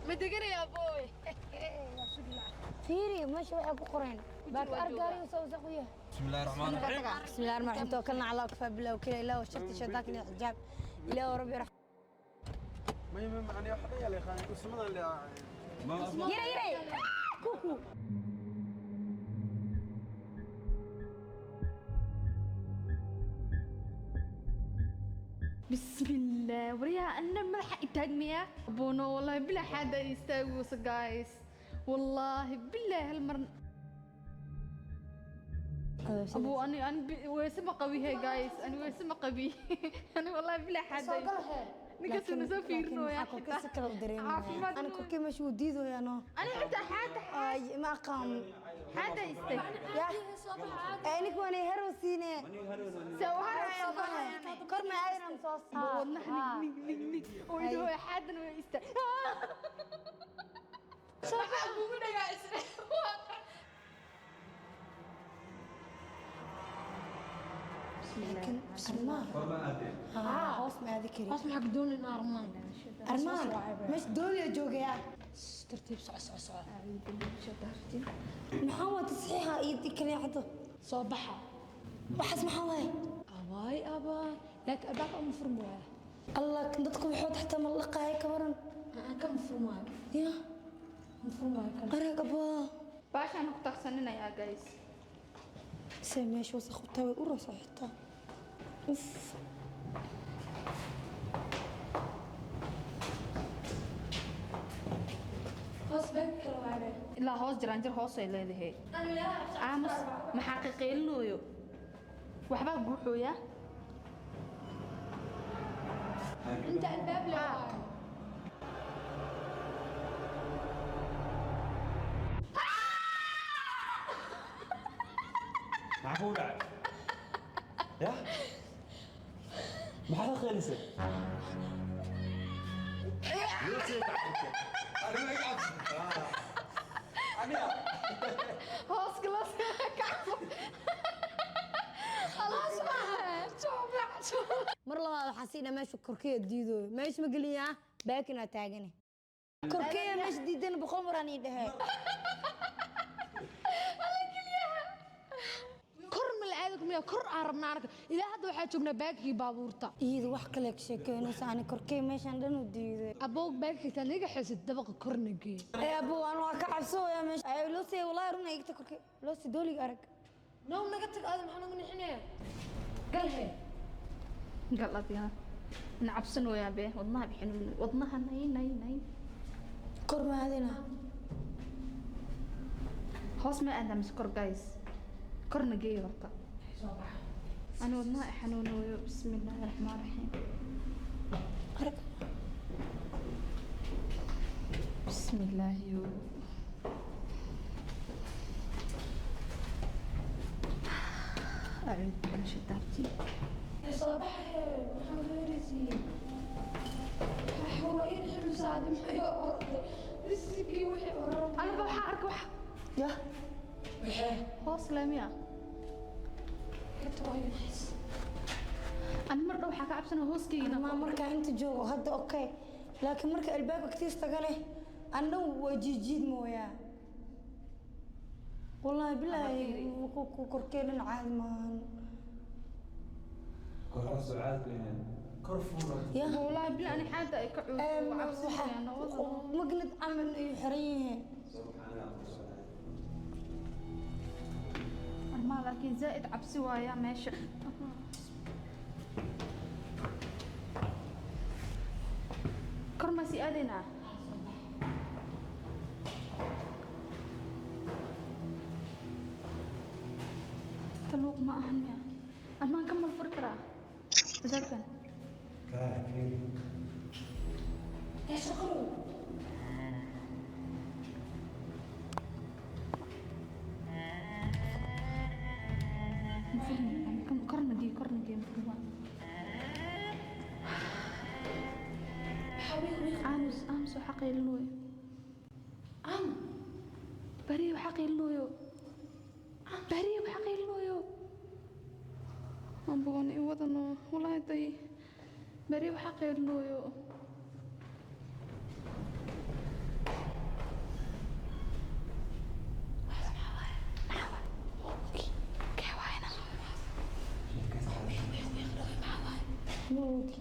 Ma deganayaa booy? Fiiri meesha waxay ku qoreen baak argaariyo soo wasaq u yahay. بسم الله الرحمن الرحيم. بسم الله الرحمن الرحيم. توكلنا على الله وكفى بالله وكيل الله وشرت شيطانك من الحجاب إله وربي رح ما يعني waxba yaa la yaqaan usmadan la yira yira kuku. بسم الله، وريا أنا ما راح إتاج. بونو والله بلا حدا يستاوس guys، والله بالله هالمرة أبو أنا ويسمى قوي هاي guys، أنا ويسمى قوي، أنا والله بلا حدا ninkaas na soo fiirinoyaa. Korkee si kale u dareemaya. Caafimaad. Ana korkee meesha uu diidoyaa no. أنا حتى حتى Ay, ma aqaan. حتى يستاج. Ya ee ninka waan harow siine. سوها. Kor ma aadan soo saar. wadnaha nig nig nig nig oo idho xaadan way istaag. Soo bax bugu dhagaa isna. Laakiin armaan haa hoos ma aadi kari. Hoos maxaa ka doonaynaa, Armaan? Armaan meesha dooliya joogaya. Tartiib, soco soco soco. Maxaa waa tasxiixa iyo kaleexdo? Soo baxa. Waxaas maxaa waaye? Abaay abaay, laakiin albaabka uma furmi waaya. Allah, kan dadku waxood xataa ma laqaayo ka waran? Aan kama furmi waayo. Ya. Ma furmi waayo kan. Arag abaa. Baashaan ku taqsaninayaa guys. Se meesha wasakh u tahay way u rasa xitaa. Uf. Hoos baa kala waaye. Ilaa hoos jiraanjir hoos ay leedahay. Aamus, maxaa qiqiilinooyo? Waxbaa guuxooyaa. Inta albaab le waayo. Maxaa kugu dhacay ya? Maxaad ka qeylisay? Hoos galas kacso. Allah subxaana. Mar labaad waxaa siina meesha korkeeya diidooyo meesha ma geliyaa baakinaa taagane korkeeya meesha diidana 100 maraan ii dhehee. Kor ma la aadi kumaya? Kor aan rabnaa anaka. Ilaa hadda waxaa joognaa baakii baabuurta. Iyada wax kale ka sheekeynaysa, ani korkeeya meeshaan dhan u diiday. Aboog, baakii naga xesid, dabaqa korna gee. Ee abo, aan waa ka cabsooya meesha ay loo siiyay wallahi run igta korkee loo sii dooliga arag. Now naga tag aadam, maxaa nagu nixinaya? Galhe. Gal adiga na cabsanooyaa be, wadnaha bixin, wadnaha nay nay nay. Kor ma aadina. Hoos ma aadaa mise kor guys? Korna geeyo horta. Ani wadnaha i xanuunooyo. Bismi illaahi raxmaan raxiim. Arag. Bismi illaahi. أعوذ بالله من الشيطان الرجيم. Soo baxay, maxaa weeraysiin? Waa in xinu saacadi maxay orday bisigii wixii oran. أنا بروح أركب wax. Ya. Hoos leemiya. Inta waa inxis. Ani mar dhow waxaa ka cabsanaa hooskeyga. Ma markaa inta joogo hadda okay, laakiin marka albaabka agtiis tagane anna waa jiijiid mooyaa wallaahi bilaahi ku korkee dhan caadi maahan. Kor fuula. Ya. والله بالله أنا حادة ay ka cuudo cabsanaya. Magnad camal ayuu xiran yihiin. Armaa laakiin zaa'id cabsi waaya meesha. Kor ma sii aadaynaa? Taluuq ma ahan miya? Armaan ka mal furi karaa albaabkan? Ee shaqadu. Ma furmi kan? Korna gee, korna gee, ma furma. Aamus, aamus, waxaa qaylinooyo. Am. Bariya waxaa qaylinooyo, bariya waxaa qaylinooyo. Amboon i wadano walaahi day, bariya waxaa qaylinooyo. Furud.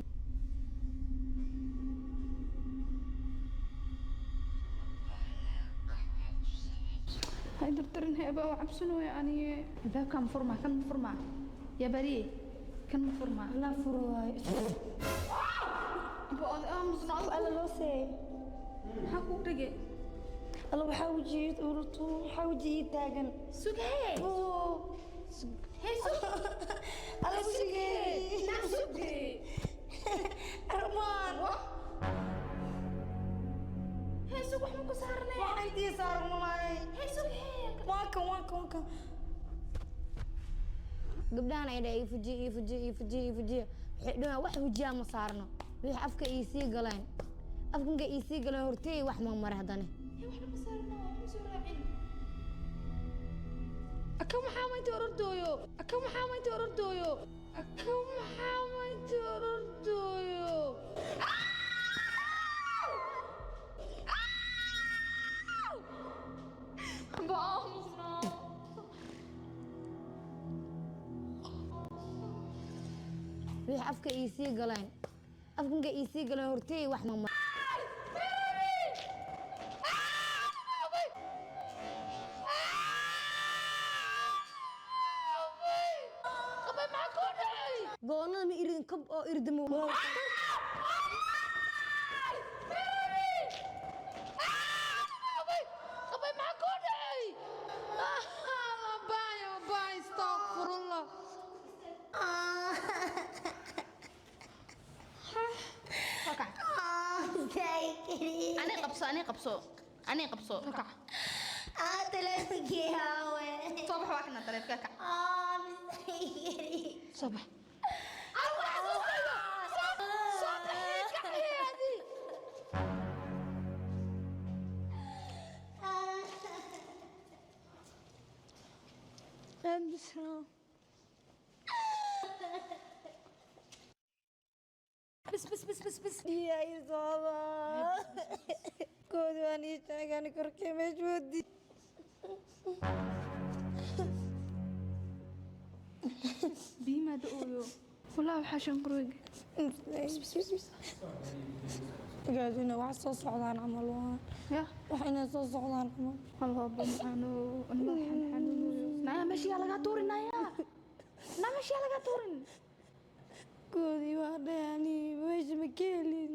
Hay dardarin heeba oo cabsanooya aniye. Albaabkaan ma furmaa? Kan ma furmaa? Yaa bariye, kan ma furmaa? La furo waayo. Aba oday aamusna. Alla loo seeyay. Maxaa kugu dhege? Alla waxaa wajiyid ururtu, waxaa wajiyid taagan. Sugee. Hey, sug. Alla wajigee. Naa sugee. Armaan. Hey, sug, wax ma ku saarnee? Waxaan intii saaran malaay. Hey, sug, hee. Waa kan, waa kan, waa kan. Gabdhahan ay dhahay ii fujiye, ii fujiye, ii fujiye, ii fujiye. Waxay dhahaan wax hujiyaa ma saarno. Wixii afka ii sii galeen, afkanka ii sii galeen horteey wax ma mare haddane. Hey, waxna ma saarno, wax ma soo raacin. Aka maxaa maanta orordooyo? Aka maxaa maanta orordooyo? Aka maxaa maanta orordooyo? Aba aamusna. Wixii afka ii sii galeen, afkanka ii sii galeen horteey wax ma mare. Qabay, maxaa kuu dhacay? Goonnada ma iridin kob oo irdimo. Qabay, maxaa kuu dhacay? Abaay, abaay, astaghfirullah. Soo kac. Ani qabso, ani qabso, ani qabso. Kac. Soo bax, waa kana taleefka, kac. Soo bax. Alla xasuustayda. Soo baxee, kacee adi. Bas bas bas bas bas. Koodi waan ii sheegaan korkee meesha wadi. Biimaa da-ooyo. Wallah waxaa shanqarooyga. Gaas inay wax soo socdaan camal waa. Ya. Wax inay soo socdaan camal. Allah maxaano madaxan xanuunayo. Naya, meesha yaa lagaa tuurin, naya. Naa, meesha yaa lagaa tuurin. Koodi waa dhahani meesha ma ka helin.